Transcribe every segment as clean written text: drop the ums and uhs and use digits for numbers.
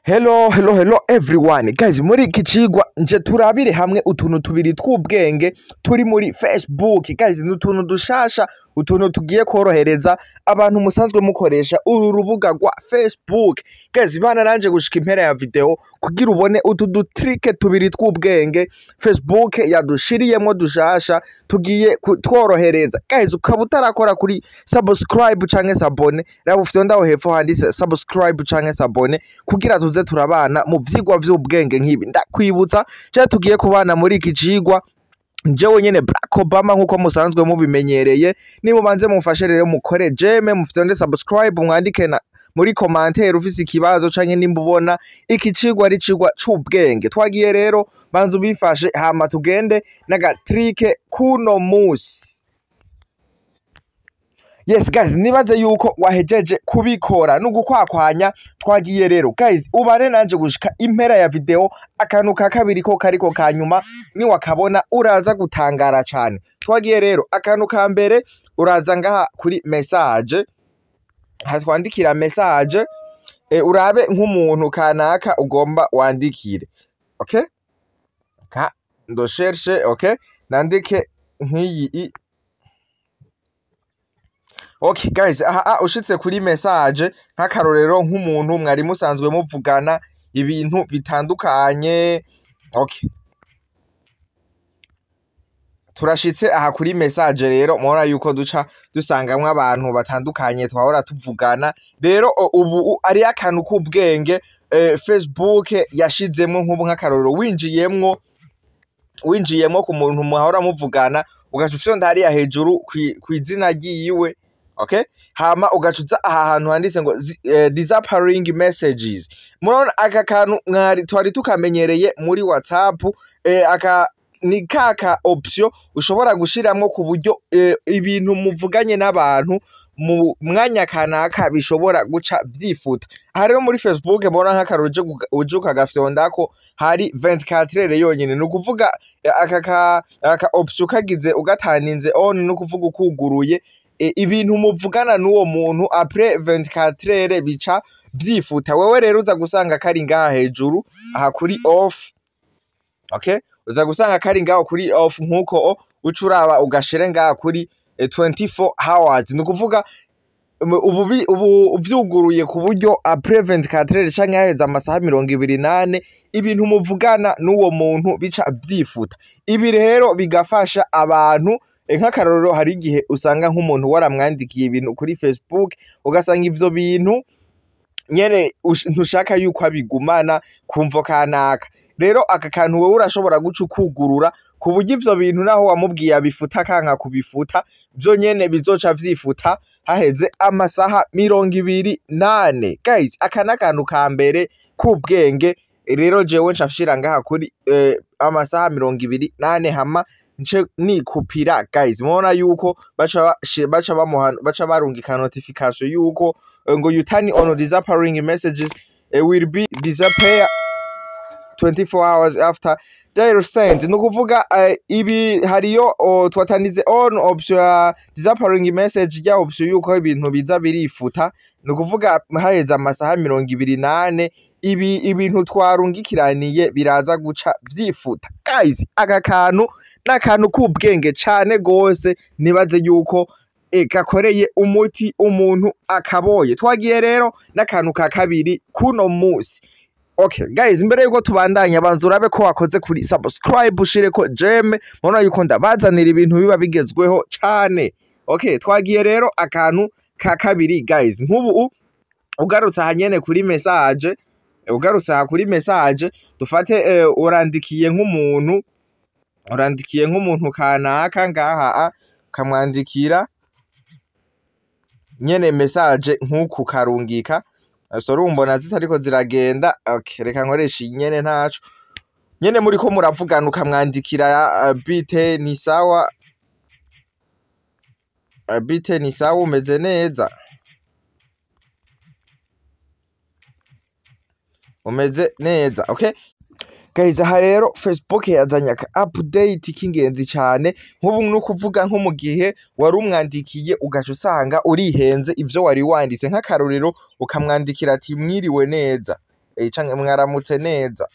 Hello, hello, hello everyone. Guys, muri iki cigwa nje turabire hamwe utuntu tubiri tw'ubwenge turi muri Facebook. Guys, ni utuntu dushasha, utuntu tugiye korohereza abantu musanzwe mukoresha uru rubuga rwa Facebook. Guys, bana nanje gushika impera ya video kugira ubone utu dutrike tubiri tw'ubwenge Facebook yadushiriyemwo dushasha tugiye kutworohereza. Guys, ukaba utarakora kuri subscribe canke s'abonner, raba ufyonda aho hepfo handitse subscribe canke s'abonner kugira tuze turabana mu vyigwa vy'ubwenge nk'ibi. Ndakwibutsa je tugiye kubana muri iki cigwa jewe nyene Barack Obama nkuko musanzwe mubimenyereye. Nimubanze mumfashe rero mukore j'aime, mufyonde subscribe, mwandike na muri commentaire ufise ikibazo canke nimba ubona iki cigwa ari cigwa c'ubwenge. Twagiye rero, banza ubifashe hama tugende n'agatrike kuno musi. Yes guys, nibaze yuko wahejeje kubikora nugukwakwanya. Twagiye rero guys, ubane nanje gushika impera ya video. Akantu ka kabiri ko kariko kanyuma niwakabona uraza gutangara cane. Twagiye rero, akantu ka mbere uraza ngaha kuri message, hatwandikira message, urabe nk'umuntu kanaka ugomba wandikire. Okay, ka ndoshershe, okay, nandike nk'iyi Okay guys, aha ushitse kuri message, nk'akarorero nk'umuntu mwari musanzwe muvugana ibintu bitandukanye. Okay, turashitse aha kuri message rero, mubona yuko duca dusangamwo abantu batandukanye twahora tuvugana. Rero ubu ari akantu k'ubwenge Facebook yashizemwo. Nk'ubu nk'akarorero winjiyemwo ku muntu muhora muvugana, ugaca ufyonda hariya hejuru kw'izina ryiwe, okay, hama ugaca uza aha hantu handitse ngo disappearing messages. Murabona aka kantu mwari twari tukamenyereye muri WhatsApp. Aka ni kaka option ushobora gushiramwo ku buryo ibintu muvuganye n'abantu mu mwanya kanaka bishobora guca vyifuta. Aha rero muri Facebook mbona nk'akaroro uje ukagafyondako hari 24 heures yonyene. Ni ukuvuga aka option kagize ugataninze on, ni ukuvuga ukuguruye, ibintu muvugana n'uwo muntu après 24 heures bica vyifuta. Wewe rero uza gusanga kari ngaha hejuru aha kuri off. Okay, uza gusanga kari ngaho kuri off nkuko uca uraba ugashire ngaha kuri 24 hours. Ni ukuvuga ubu uvyuguruye ku buryo après 24 heures canke haheze amasaha 24 ibintu muvugana n'uwo muntu bica vyifuta. Ibi rero bigafasha abantu, nk'akarorero hari igihe usanga nk'umuntu waramwandikiye ibintu kuri Facebook, ugasanga ivyo bintu nyene ntushaka yuko abigumana kumvo kanaka. Rero aka kantu wewe urashobora guca ukugurura ku buryo ivyo bintu naho wamubwiye abifuta kanka kubifuta, vyo nyene bizoca vyifuta haheze amasaha 24. Guys, aka n'akantu ka mbere k'ubwenge. Rero jewe nca nshira ngaha kuri amasaha 24 hama nce nikupira. Guys, mubona yuko baca bamuha, baca barungika notification yuko ngo "You turn on disappearing messages will be disappear 24 hours after they sent." Ni ukuvuga ibi hariyo twatanize on option ya disappearing message, ya option yuko ibintu biza birifuta. Ni ukuvuga haheze amasaha 24 ibi ibintu twarungikiraniye biraza guca vyifuta. Guys, aka kantu n'akantu k'ubwenge cane gose, nibaze yuko gakoreye umuti umuntu akaboye. Twagiye rero n'akantu ka kabiri kuno musi. Okay guys, mbere yuko tubandanya banza urabe ko wakoze kuri subscribe, ushireko j'aime. Mubona yuko ndabazanira ibintu biba bigezweho cane. Okay, twagiye rero akantu ka kabiri. Guys, nk'ubu ugarutse aha nyene kuri message, ugarutse aha kuri message, dufate urandikiye nk'umuntu kanaka ngaha, ukamwandikira nyene message nk'uku karungika. So urumbona zitariko ziragenda. Okay, reka nkoresha iyi nyene ntaco. Nyene muriko muravugana ukamwandikira "Bite, ni sawa? Bite, ni sawa, umeze neza, umeze neza." Okay guys, aha rero Facebook yazanye aka update k'ingenzi cane. Nk'ubu ni ukuvuga nko mu gihe wari umwandikiye ugaca usanga urihenze ivyo wari wanditse, nk'akarorero ukamwandikira ati "Mwiriwe neza." canke mwaramutse neza,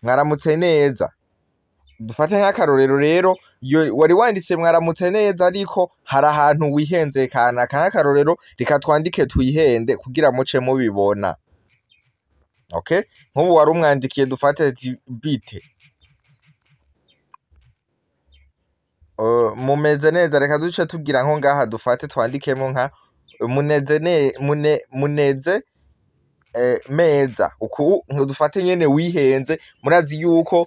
mwaramutse neza. Dufate nk'akarorero rero, iyo wari wanditse mwaramutse neza, ariko hari ahantu wihenze kanaka. Nk'akarorero, reka twandike twihende kugira muce mubibona. Okay, nk'ubu wari umwandikiye, dufate ati bite, mumeze neza. Reka duce tugira nko ngaha, dufate twandikemo nka muneze ne mune muneze meza uku. Dufate nyene wihenze. Murazi yuko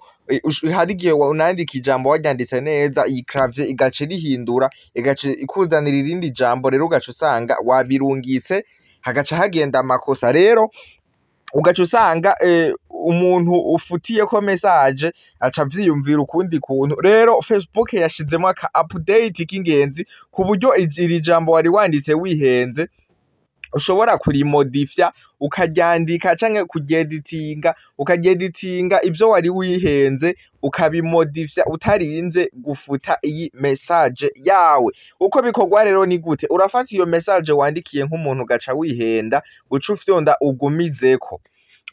hari igihe unandika ijambo waryanditse neza, iyi clavier igaca irihindura, igaca ikuzanira irindi jambo. Rero ugaca usanga wabirungitse, hagaca hagenda amakosa. Rero ugaca usanga umuntu ufutiyeko message aca avyiyumvira ukundi kuntu. Rero Facebook yashizemo aka update k'ingenzi, ku buryo iri jambo wari wanditse wihenze ushobora kurimodifya, ukaryandika canke kuryeditinga, ukaryeditinga ivyo wari wihenze, ukabimodifya utarinze gufuta iyi message yawe. Uko bikorwa rero ni gute? Urafata iyo message wandikiye nk'umuntu ugaca wihenda, uca ufyonda ugumizeko,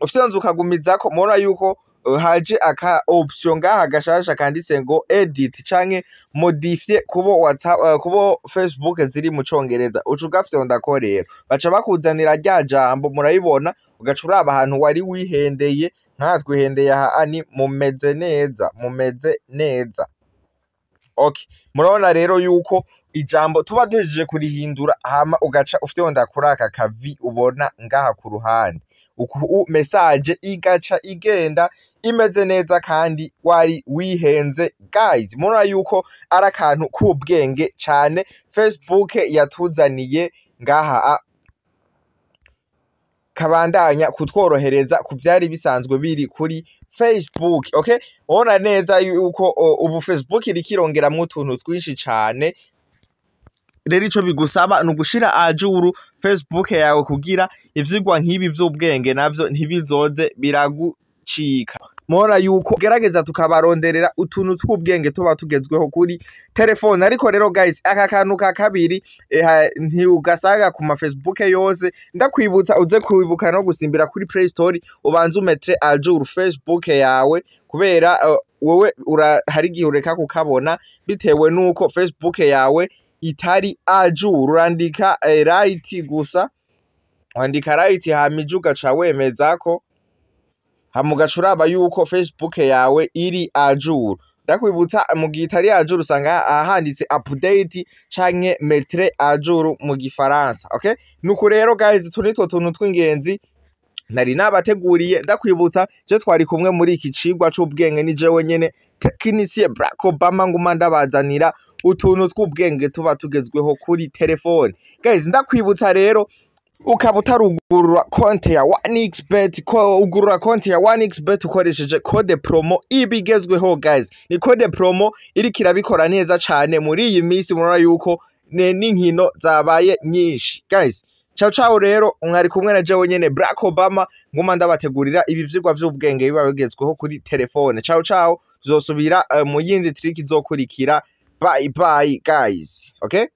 ufyonze ukagumizako, murabona yuko haje aka option ngaha gashasha kanditse ngo edit canke modifier kubo WhatsApp, kubo Facebook ziri mu Congereza. Uca ugafyondako rero, baca bakuzanira rya jambo, murabibona, ugaca uraba ahantu wari wihendeye. Nkaha twihendeye aha ni mumeze neza, mumeze neza. Okay, murabona rero yuko ijambo tuba duhejeje kurihindura, hama ugaca ufyonda kuri aka kavi ubona ngaha ku ruhande uku, message igaca igenda imeze neza kandi wari wihenze. Guys, murabona yuko ari akantu k'ubwenge cane Facebook yatuzaniye ngaha, kabandanya kutworohereza ku vyari bisanzwe biri kuri Facebook. Okay, ubona neza yuko ubu Facebook iriko irongeramwo utuntu twinshi cane. Rero ico bigusaba ni ugushira à jour Facebook yawe kugira ivyigwa nk'ibi vy'ubwenge navyo ntibizoze biragucika. Murabona yuko gerageza tukabaronderera utuntu tw'ubwenge tuba tugezweho kuri telefone. Ariko rero guys, aka kantu ka kabiri ntiugasanga ku ma Facebook yose. Ndakwibutsa uze kwibuka no gusimbira kuri Play Store, ubanze umetre à jour Facebook yawe, kubera wewe hari igihe ureka kukabona bitewe nuko Facebook yawe itari à jour. Urandika right gusa, wandika right, hama ije ugaca wemezako, hama ugaca uraba yuko Facebook yawe iri à jour. Ndakwibutsa, mu gihe itari à jour usanga ahanditse update canke mettre à jour mu gifaransa. Okay, nuko rero guys, utu nitwo tuntu tw'ingenzi nari nabateguriye. Ndakwibutsa, je twari kumwe muri iki cigwa c'ubwenge ni jewe nyene technicien Barack Obama, nguma ndabazanira utuntu tw'ubwenge tuba tugezweho kuri telefone. Guys, ndakwibutsa rero, ukaba utarugurura konte ya 1xBet, ko ugurura konte ya 1xBet ukoresheje code promo ibigezweho. Guys, ni code promo iriko irabikora neza cane muri iyi minsi. Murabona yuko n'inkino zabaye nyinshi. Guys, ciao ciao. Rero mwari kumwe na jewe nyene Barack Obama, nguma ndabategurira ibi vyigwa vy'ubwenge biba bigezweho kuri telefone. Ciao ciao, tuzosubira mu yindi trick izokurikira. Bye bye guys, okay.